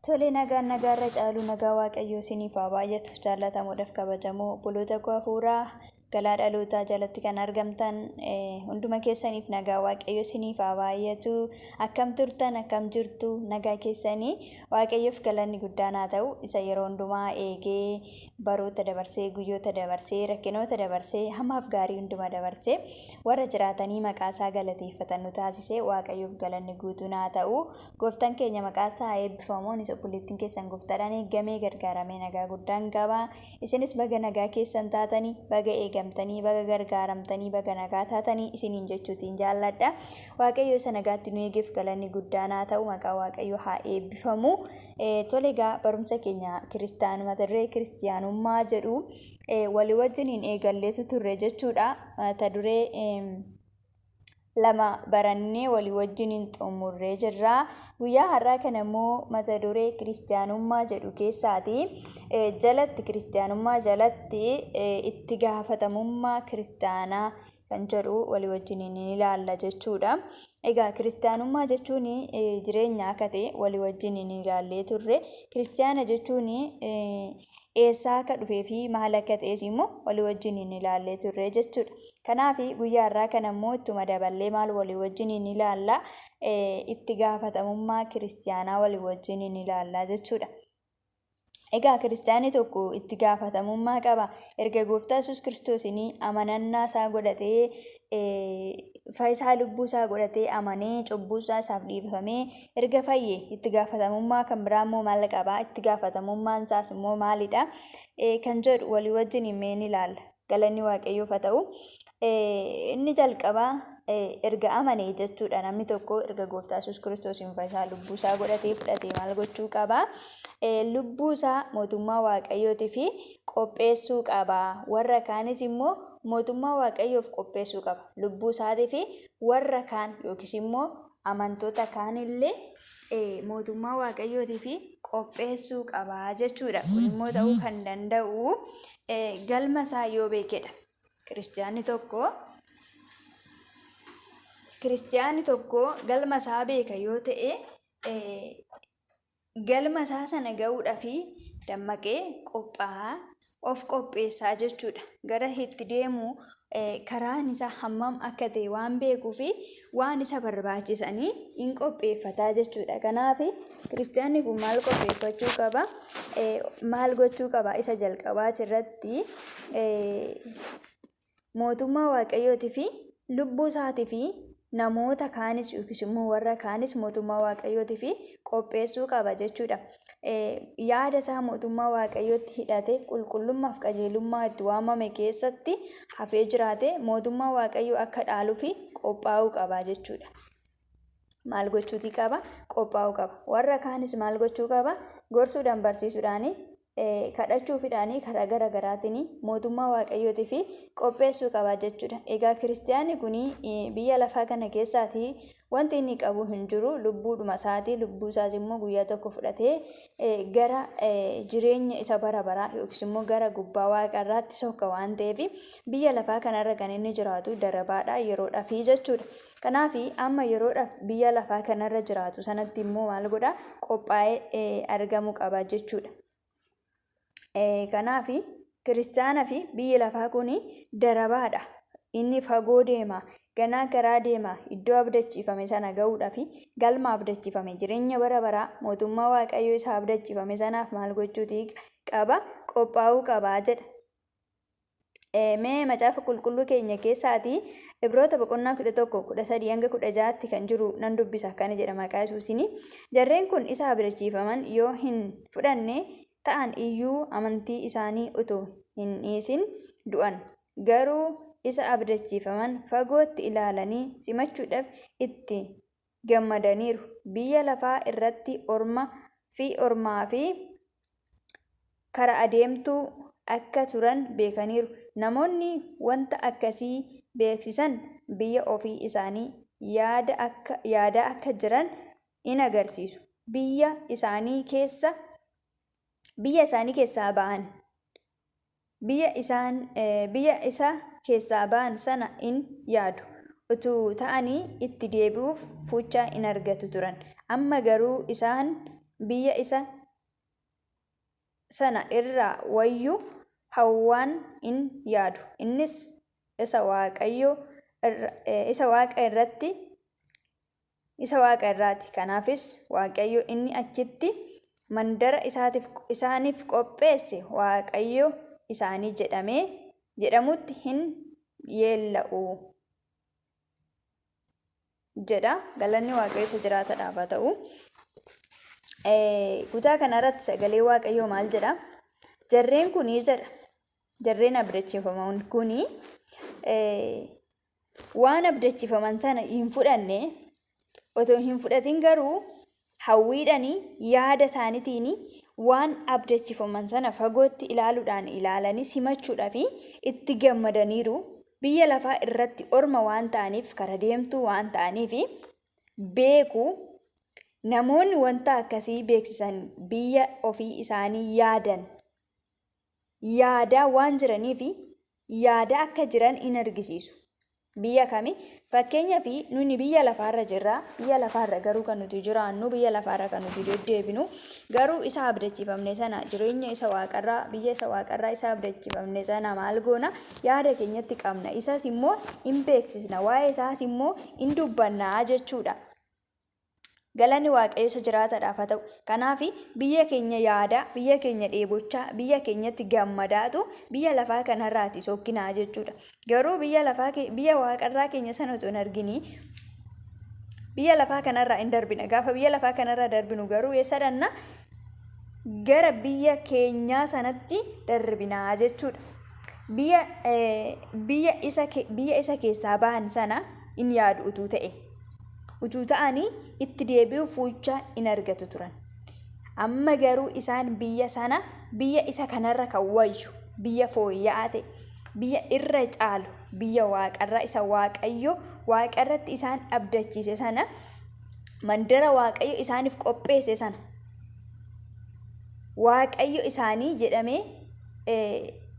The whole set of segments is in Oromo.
Tole, nagaan nagaarra caalu nagaa Waaqayyoo isiniif haa baay'atu. Jaallatamoodhaaf kabajamoo obboloota koo hafuuraa galaa dhalootaa jalatti kan argamtan hunduma keessaniif nagaa Waaqayyoo isiniif haa baay'atu. Akkam turtan, akkam jirtu? Nagaa keessanii? Waaqayyoof galanni guddaan haa ta'u, isa yeroo hundumaa eegee, baroota dabarsee, guyyoota dabarsee, rakkinoota dabarsee, hamaaf gaarii hunduma dabarsee, warra jiraatanii maqaa isaa galateeffatan nu taasise. Waaqayyoof galanni guutuun haa ta'u. Gooftaan keenya maqaa isaa haa eebbifamu. Anis obboleettiin keessan gooftaadhaan eeggamee gargaaramee nagaa guddaan qaba. Isinis baga nagaa keessan taatanii, baga eegamtanii, baga gargaaramtanii, baga nagaa taatanii isiniin jechuutiin jaalladha. Waaqayyo isa nagaatti nu eegeef galanni guddaan haa ta'u. Maqaa Waaqayyo haa eebbifamu. Tole, egaa barumsa keenya kiristaanuma mata duree kiristiyaanummaa jedhu walii wajjiniin eegalleetu turre jechuudha. Mata duree lama barannee walii wajjiniin xumurree jirra. Guyyaa har'aa kana immoo mata duree kiristiyaanummaa jedhu keessaati jalatti, kiristiyaanummaa jalatti itti gaafatamummaa kiristiyaanaa kan jedhu walii wajjiniin ni ilaalla jechuudha. Egaa kiristiyaanummaa jechuun jireenya akka ta'e walii wajjiniin ilaallee turre. Kiristiyaana jechuun eessaa akka dhufee fi maal akka ta'es immoo walii wajjiniin ilaallee turre jechuudha. Kanaaf guyyaa har'aa kana immoo ittuma daballee maal walii wajjiniin ilaalla? Itti gaafatamummaa kiristiyaanaa walii wajjiniin ilaalla jechuudha. Egaa kiristiyaanni tokko itti gaafatamummaa qaba. Erga gooftaa Yesuus Kiristoosiin amanannaa isaa godhatee, fayyisaa lubbuu isaa godhatee, amanee, cubbuu isaa isaaf dhiifamee erga fayye, itti gaafatamummaa kan biraa immoo maal qaba? Itti gaafatamummaan isaas immoo maalidha? Kan jedhu walii wajjin mee ni ilaalla. Galanni Waaqayyoof haa ta'u. Inni jalqabaa, erga amane jechuudha, namni tokko erga gooftaa Yesuus Kiristoosiin fayyisaa lubbuu isaa godhatee fudhatee maal gochuu qaba? Lubbuu isaa mootummaa Waaqayyootiif qopheessuu qaba. Warra kaanis immoo mootummaa Waaqayyoof qopheessuu qaba. Lubbuu isaatii fi warra kaan yookiis immoo amantoota kaanillee mootummaa Waaqayyootiif qopheessuu qaba jechuudha. Kun immoo ta'uu kan danda'u galma isaa yoo beekedha. Kiristiyaanni tokko galma isaa beeka yoo ta'e, galma isaa sana ga'uudhaaf dammaqee qophaa'aa of qopheessaa jechuudha. Gara itti deemu, karaan isaa hammam akka ta'e waan beekuuf, waan isa barbaachisanii in qopheeffataa jechuudha. Kanaaf kiristiyaanni kun maal qopheeffachuu qaba? Maal gochuu qaba? Isa jalqabaa irratti mootummaa Waaqayyootii fi lubbuu isaatii fi namoota kaanis yookiis immoo warra kaanis mootummaa Waaqayyootii fi qopheessuu qaba jechuudha. Yaada isaa mootummaa Waaqayyootti hidhate, qulqullummaaf qajeelummaa itti waamame keessatti hafee jiraate, mootummaa Waaqayyoo akka dhaaluu fi qophaa'uu qaba jechuudha. Maal gochuutii qaba? Qophaa'uu qaba. Warra kaanis maal gochuu qaba? Gorsuudhaan, barsiisuudhaan, kadhachuufidhaan, karaa gara garaatiin mootummaa Waaqayyootii fi qopheessuu qaba jechuudha. Egaa kiristiyaanni kun biyya lafaa kana keessaatii wanti inni qabu hin jiru, lubbuudhuma isaatii. Lubbuu isaas immoo guyyaa tokko fudhatee gara jireenya isa bara baraa yookiis immoo gara gubbaa waaqarraatti sokka waan ta'eef, biyya lafaa kanarra kan inni jiraatu darabaadha, yeroodhaafi jechuudha. Kanaaf amma yeroodhaaf biyya lafaa kanarra jiraatu sanatti immoo maal godha? Qophaa'ee argamuu qaba jechuudha. Kanaaf kiristaanaa fi biyyi lafaa kun darabaadha. Inni fagoo deema. Ganaa karaa deema. Iddoo abdachiifame sana ga'uudhaaf, galma abdachiifame, jireenya bara baraa, mootummaa Waaqayyoo isa abdachiifame sanaaf maal gochuutii qaba? Qophaa'uu qaba jedha. Mee macaafa qulqulluu keenya keessaatii Ibroota boqonnaa 11, 13 hanga 16tti kan jiru nan dubbisa. Akkana jedha maqaa Yesuusiin. Jarreen kun isa abdachiifaman yoo hin fudhanne ta'an iyyuu, amantii isaanii utuu hin dhiisin du'an. Garuu isa abdachiifaman fagootti ilaalanii simachuudhaaf itti gammadaniiru. Biyya lafaa irratti orma fi ormaa fi kara adeemtuu akka turan beekaniiru. Namoonni wanta akkasii beeksisan biyya ofii isaanii yaadaa akka jiran in agarsiisu. Biyya isaanii keessaa ba'an. Biyya isa keessaa ba'an sana in yaadu. Utuu ta'anii itti deebi'uuf fuuchaa in argatu turan. Amma garuu isaan biyya isa sana irraa wayyu hawwaan in yaadu. Innis isa Waaqayyo isa Waaqa irratti isa Waaqa irraati. Kanaafis Waaqayyo inni achitti mandara isaatiif isaaniif qopheesse Waaqayyo isaanii jedhamee jedhamutti hin yeella'u jedha. Galanni Waaqayyo isa jiraatadhaaf haa ta'u. Kutaa kanarratti sagalee Waaqayyoo maal jedha? Jarreen kunii jedha. Jarreen abdachiifaman kunii waan abdachiifaman sana hin fudhanne, otoo hin fudhatin garuu hawwiidhanii yaada isaaniitiin waan abdachiifaman sana fagootti ilaaluudhaan ilaalanii simachuudhaaf itti gammadaniiru. Biyya lafaa irratti orma waan ta'aniif, kara deemtuu waan ta'aniif beeku. Namoonni wanta akkasii beeksisan biyya ofii isaanii yaadan yaadaa waan jiraniif yaada akka jiran in argisiisu. Biyya kami? Fakkeenyaaf nuni biyya lafaarra jirra. Biyya lafaarra garuu kan nuti jiraannu, biyya lafaarra kan nuti deddeebinu, garuu isa abdachiifamne sana, jireenya isa waaqarraa, biyya isa waaqarraa isa abdachiifamne sana maal goona? Yaada keenyatti qabna. Isas immoo in beeksisna. Waa'ee isaas immoo in dubbannaa jechuudha. Galanni Waaqayyo isa jiraatadhaaf haa ta'u. Kanaaf biyya keenya yaadaa, biyya keenya dheebochaa, biyya keenyatti gammadaatu biyya lafaa kanarraati sokkinaa jechuudha. Garuu biyya lafaa biyya waaqarraa keenya sana otoo hin arginii biyya lafaa kanarraa hin darbina. Gaafa biyya lafaa kanarraa darbinu garuu eessa dhanna? Gara biyya keenyaa sanatti darbinaa jechuudha. Biyya biyya isa biyya isa keessaa bahan sana in yaadu utuu ta'e. Utuu ta'anii itti deebi'uu fuuchaa in argatu turan. Amma garuu isaan biyya sana, biyya isa kanarra kan wayyu, biyya fooyya'aa ta'e, biyya irra caalu, biyya waaqarraa isa Waaqayyo waaqarratti isaan abdachiise sana, mandara Waaqayyo isaaniif qopheesse sana, Waaqayyo isaanii jedhamee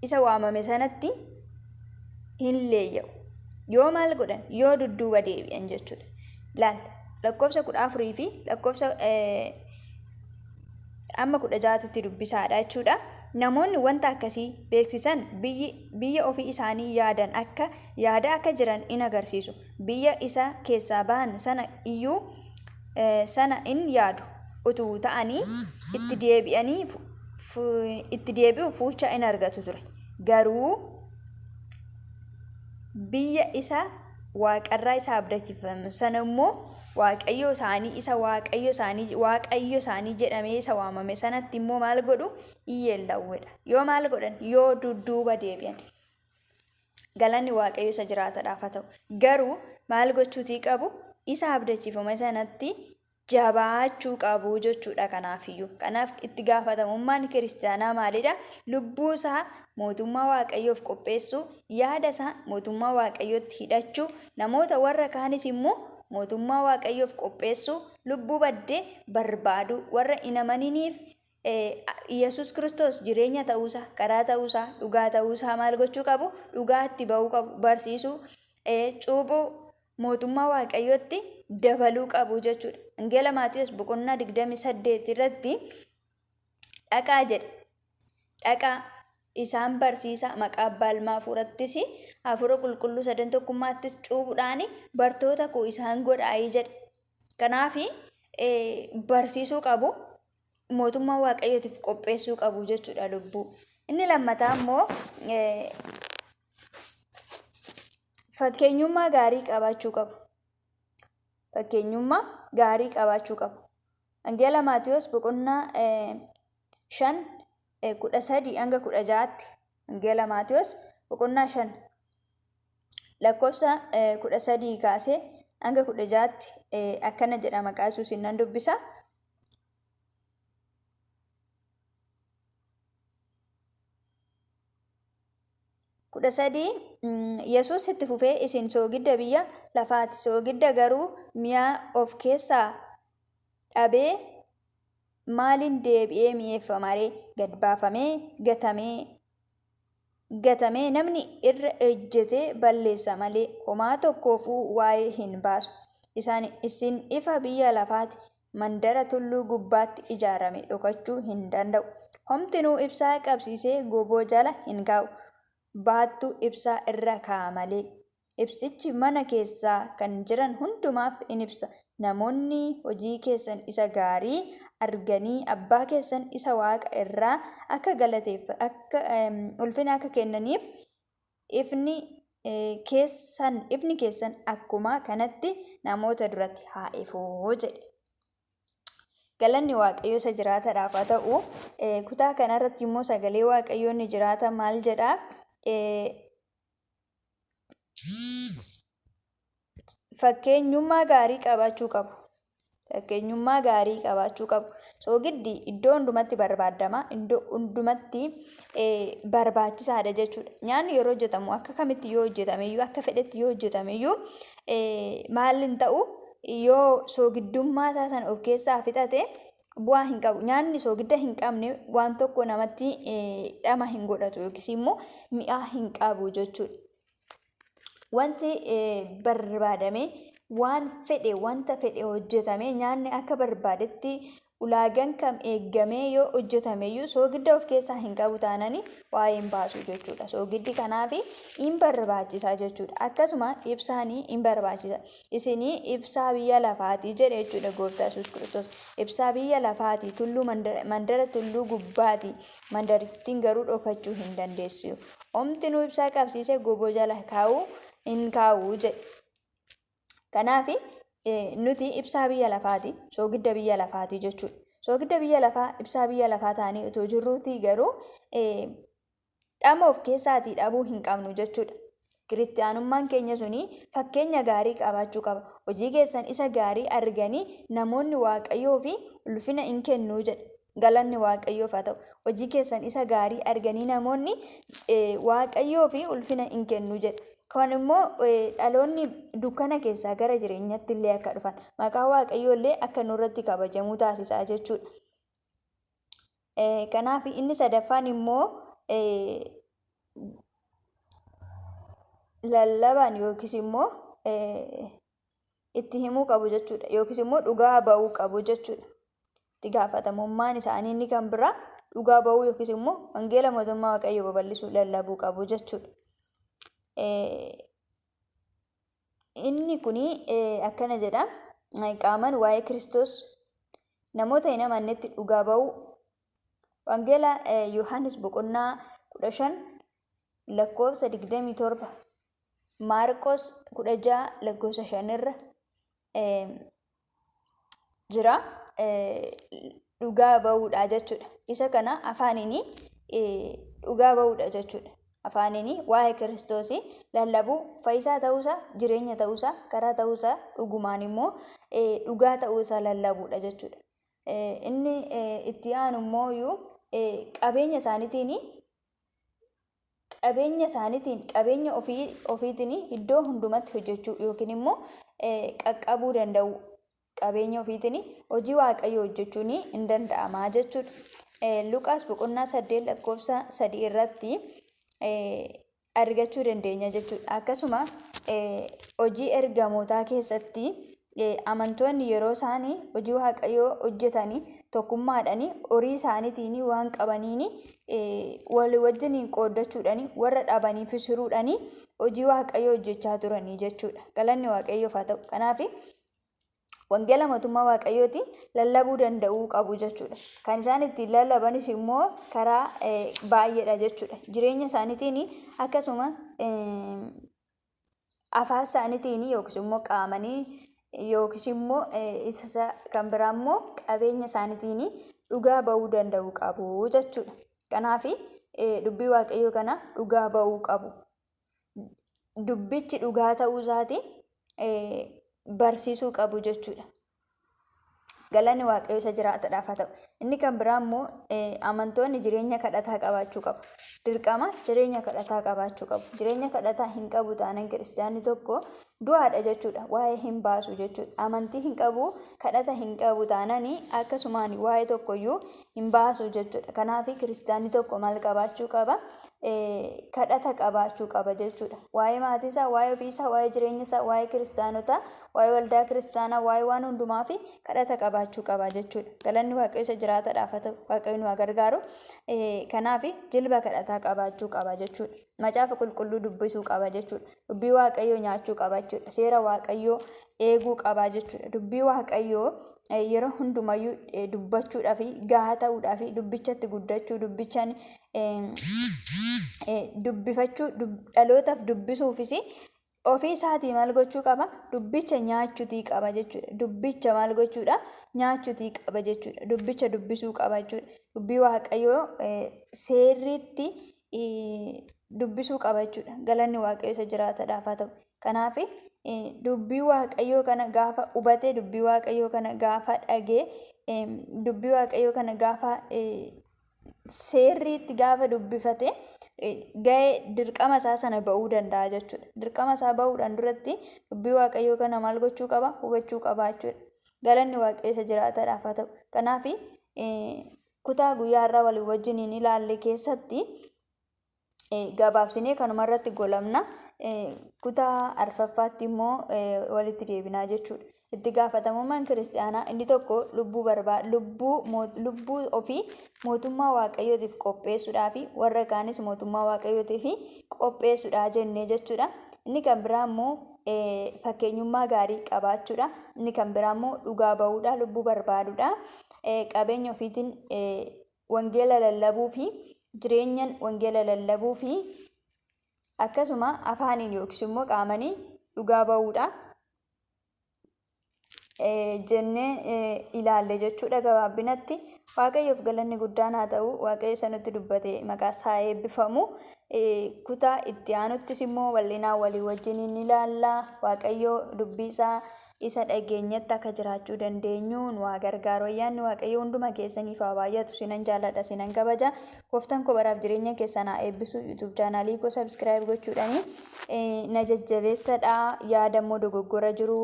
isa waamame sanatti hin leeyya'u. Yoo maal godhan? Yoo dudduuba deebi'an jechuudha. Laal, lakkoofsa 14 fi lakkoofsa amma 16tti dubbisaadha jechuudha. Namoonni wanta akkasii beeksisan biyya ofii isaanii yaadan akka yaada akka jiran in agarsiisu. Biyya isa keessaa bahan sana iyyuu sana in yaadu utuu ta'anii itti deebi'anii itti deebi'u fuucha in argatu ture. Garuu biyya isa waaqarraa isa abdachiifame sana immoo Waaqayyo isaanii isa Waaqayyo isaanii Waaqayyo isaanii jedhamee isa waamame sanatti immoo maal godhu? Iyyeellawwedha. Yoo maal godhan? Yoo dudduuba deebi'an. Galanni Waaqayyo isa jiraatadhaaf haa ta'u. Garuu maal gochuutii qabu? Isa abdachiifame sanatti jabaachuu qabu jechuudha kanaafiyyuu. Kanaaf itti gaafatamummaan kiristaanaa maalidha? Lubbuu isaa mootummaa Waaqayyoof qopheessuu, yaada isaa mootummaa Waaqayyootti hidhachuu, namoota warra kaanis immoo mootummaa Waaqayyoof qopheessuu, lubbuu baddee barbaaduu, warra hin amaniniif Yesuus Kiristoos jireenya ta'uusaa, karaa ta'uusaa, dhugaa ta'uusaa maal gochuu qabu? Dhugaa itti ba'uu qabu, barsiisuu, cuuphuu, mootummaa Waaqayyootti dabaluu qabu jechuudha. Wangeela Maatiyos boqonnaa 28 irratti dhaqaa jedhe. Dhaqaa isaan barsiisaa, maqaa abbaa ilmaa hafuurattis hafuura qulqulluu sadan tokkummaattis cuuphuudhaan bartoota koo isaan godhaayii jedhe. Kanaaf barsiisuu qabu, mootummaa Waaqayyootiif qopheessuu qabu jechuudha lubbuu. Inni lammataa immoo fakkeenyummaa gaarii qabaachuu qabu. Fakkeenyummaa gaarii qabaachuu qabu. Wangeela Maatiyos boqonnaa 5 13 hanga 16tti, Wangeela Maatiyos boqonnaa 5 lakkoofsa 13 kaasee hanga 16tti akkana jedha, maqaa Yesuusiin nan dubbisa. 13 Yesuus itti fufee, isin soogidda biyya lafaati, soogidda garuu mi'aa of keessaa dhabee maaliin deebi'ee mi'eeffama ree? Gad baafamee gatamee gatamee namni irra ejjetee balleessa malee homaa tokkoofuu waa'ee hin baasu. Isaan isin ifa biyya lafaati. Mandara tulluu gubbaatti ijaarame dhokachuu hin danda'u. Homtinuu ibsaa qabsiisee goboo jala hin kaa'u. Baattuu ibsaa irra kaa'a malee. Ibsichi mana keessaa kan jiran hundumaaf in ibsa. Namoonni hojii keessan isa gaarii arganii abbaa keessan isa waaqa irraa akka galateeffa akka ulfina akka kennaniif ifni keessan ifni keessan akkuma kanatti namoota duratti haa ifu jedhe. Galanni Waaqayyo isa jiraatadhaaf haa ta'u. Kutaa kanarratti immoo sagalee Waaqayyoo inni jiraata maal jedhaa? Fakkeenyummaa gaarii qabaachuu qabu. Fakkeenyummaa gaarii qabaachuu qabu. Soogiddi iddoo hundumatti barbaadama. Iddoo hundumatti barbaachisaadha jechuudha. Nyaanni yeroo hojjetamu akka kamitti yoo hojjetame iyyuu akka fedhetti yoo hojjetame iyyuu maal hin ta'u yoo soogiddummaa isaa sana of keessaa fixate bu'aa hin qabu. Nyaanni soogidda hin qabne waan tokko namatti dhama hin godhatu yookiis immoo mi'aa hin qabu jechuudha. Wanti barbaadame waan fedhe wanta fedhe hojjetame nyaanni akka barbaadetti ulaagaan kam eeggamee yoo hojjetameyyuu soogidda of keessaa hin qabu taanani waa'ee hin baasu jechuudha. Soogiddi kanaaf hin barbaachisa jechuudha. Akkasuma ibsaanii hin barbaachisa. Isinii ibsaa biyya lafaatii jedhe jechuudha gooftaa Yesuus Kiristoos. Ibsaa biyya lafaatii tulluu mandara tulluu gubbaati. Mandarittiin garuu dhokachuu hin dandeessu. Omtinuu ibsaa qabsiisee goboo jala kaa'uu hin kaa'u jedhe. Kanaaf nuti ibsaa biyya lafaati, soogidda biyya lafaati jechuudha. Soogidda biyya lafaa, ibsaa biyya lafaa taanee otoo jirruutii garuu dhama of keessaatii dhabuu hin qabnu jechuudha. Kiristiyaanummaan keenya suni fakkeenya gaarii qabaachuu qaba. Hojii keessan isa gaarii arganii namoonni Waaqayyoo fi ulfina in kennuu jedha. Galanni Waaqayyoof haa ta'u. Hojii keessan isa gaarii arganii namoonni Waaqayyoo fi ulfina in kennu jedha. Kun immoo dhaloonni dukkana keessaa gara jireenyatti illee akka dhufan maqaa Waaqayyoo illee akka nurratti kabajamuu taasisaa jechuudha. Kanaaf inni sadaffaan immoo lallabaan yookiis immoo itti himuu qabu jechuudha. Yookiis immoo dhugaa ba'uu qabu jechuudha. Itti gaafatamummaan isaanii inni kan biraa dhugaa ba'uu yookiis immoo wangeela mootummaa Waaqayyoo babal'isuu lallabuu qabu jechuudha. Inni kuni akkana jedha. Qaaman waa'ee Kiristoos namoota hin amannetti dhugaa ba'uu. Wangeela Yohaannis boqonnaa 15 lakkoofsa 27 Maarqos 16 lakkoofsa 5 irra jira. Dhugaa ba'uudha jechuudha. Isa kana afaaniin dhugaa ba'uudha jechuudha. Afaaniin waa'ee Kiristoosii lallabuu, fayyisaa ta'uusaa, jireenya ta'uusaa, karaa ta'uusaa, dhugumaan immoo dhugaa ta'uusaa lallabuudha jechuudha. Inni itti aanu immoo qabeenya isaaniitiin qabeenya isaaniitiin qabeenya ofii ofiitiin iddoo hundumatti hojjechuu yookiin immoo qaqqabuu danda'u qabeenya ofiitiin hojii waaqayyoo hojjechuun hin danda'ama jechuudha. Luqaas boqonnaa 8 lakkoofsa 3 irratti argachuu dandeenya jechuudha. Akkasuma hojii ergamootaa keessatti amantoonni yeroo isaan hojii waaqayyoo hojjetanii tokkummaadhaan horii isaaniitiin waan qabaniin walii wajjiniin qooddachuudhaan warra dhabaniif hiruudhaan hojii waaqayyoo hojjechaa turanii jechuudha. Galanni waaqayyoof haa ta'u. Kanaaf wangeela mootummaa waaqayyooti lallabuu danda'uu qabu jechuudha. Kan isaan ittiin lallabanis immoo karaa baay'eedha jechuudha. Jireenya isaaniitiin akkasuma afaan isaaniitiin yookiis immoo qaamanii yookiis immoo isa kan biraa immoo qabeenya isaaniitiin dhugaa ba'uu danda'uu qabu jechuudha. Kanaaf dubbii waaqayyoo kana dhugaa ba'uu qabu. Dubbichi dhugaa ta'uu isaati barsiisuu qabu jechuudha. Galanni Waaqayyo isa jiraatadhaaf haa ta'u. Inni kan biraa immoo amantoonni jireenya kadhataa qabaachuu qabu. Dirqama jireenya kadhataa qabaachuu qabu. Jireenya kadhataa hin qabu taanaan kiristaanni tokko du'aadha jechuudha. Waa'ee hin baasu jechuudha. Amantii hin qabu, kadhata hin qabu taanaan akkasumaan waa'ee tokkoyyuu Hin baasu jechuudha. Kanaaf kiristaanni tokko maal qabaachuu qaba? Kadhata qabaachuu qaba jechuudha. Waa'ee maatii isaa, waa'ee ofii isaa, waa'ee jireenya isaa, waa'ee kiristaanotaa, waa'ee waldaa kiristaanaa, waa'ee waan hundumaa fi kadhata qabaachuu qaba jechuudha. Galanni Waaqayyo isa jiraataadhaaf haa ta'u. Waaqayyo nu haa gargaaru. Kanaaf jilba kadhataa qabaachuu qaba jechuudha. Macaafa qulqulluu dubbisuu qaba jechuudha. Dubbii Waaqayyoo nyaachuu qaba jechuudha. Seera Waaqayyoo eeguu qaba jechuudha. Dubbii Waaqayyoo yeroo hundumayyuu dubbachuudhaa fi gahaa ta'uudhaa fi dubbichatti guddachuu, dubbichaan dubbifachuu, dhalootaaf dubbisuufis ofii isaatii maal gochuu qaba? Dubbicha nyaachuutii qaba jechuudha. Dubbicha maal gochuudha? Nyaachuutii qaba jechuudha. Dubbicha dubbisuu qaba jechuudha. Dubbii Waaqayyoo seerriitti dubbisuu qaba jechuudha. Galanni Waaqayyo isa jiraatadhaaf haa ta'u. Kanaaf dubbii Waaqayyoo kana gaafa hubatee, dubbii Waaqayyoo kana gaafa dhagee, dubbii Waaqayyoo kana gaafa seerriitti gaafa dubbifate, ga'ee dirqama isaa sana ba'uu danda'a jechuudha. Dirqama isaa ba'uudhaan duratti dubbii Waaqayyoo kana maal gochuu qaba? Hubachuu qaba jechuudha. Galanni Waaqayyo isa jiraatadhaaf haa ta'u. Kanaaf kutaa guyyaa har'aa walii wajjiniin ilaalle keessatti gabaabsinee kanuma irratti golamna. Kutaa arfaffaatti immoo walitti deebinaa jechuudha. Itti gaafatamummaan kiristaanaa inni tokko lubbuu barbaa lubbuu lubbuu ofii mootummaa Waaqayyootiif qopheessuudhaa fi warra kaanis mootummaa Waaqayyootiif qopheessuudha jennee jechuudha. Inni kan biraa immoo fakkeenyummaa gaarii qabaachuudha. Inni kan biraa immoo dhugaa ba'uudha, lubbuu barbaaduudha. Qabeenya ofiitiin wangeela lallabuu fi jireenyan wangeela lallabuu fi akkasuma afaaniin yookiis immoo qaamanii dhugaa ba'uudha jennee ilaalle jechuudha gabaabbinatti. Waaqayyoof galanni guddaan haa ta'u. Waaqayyo isa nutti dubbate maqaa isaa eebbifamu. Kutaa itti aanuttis immoo bal'inaan walii wajjiniin ilaalla. Waaqayyo dubbii isaa isa dhageenyatti akka jiraachuu dandeenyu nu haa gargaaru. Ayyaanni Waaqayyo hunduma keessaniif haa baay'atu. Sinan jaalladha, sinan kabaja. Gooftaan koo baraaf jireenya keessan haa eebbisu. YouTube chaanaalii koo subscribe gochuudhaani na jajjabeessadha. Yaada immoo dogoggora jiru,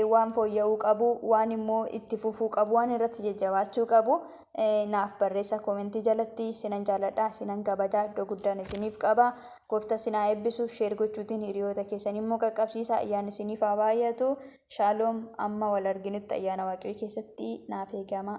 waan fooyya'uu qabu, waan immoo itti fufuu qabu, waan irratti jajjabaachuu qabu naaf barreessa koomentii jalatti. Sinan jaalladha, sinan kabaja. Iddoo guddaan isiniif qaba. Gooftaa sin haa eebbisu. Share gochuutiin hiriyoota keessan immoo qaqqabsiisa. Ayyaanni isiniif haa baay'atu. Shaaloom. Amma wal arginutti ayyaana Waaqayyoo keessatti naaf eegama.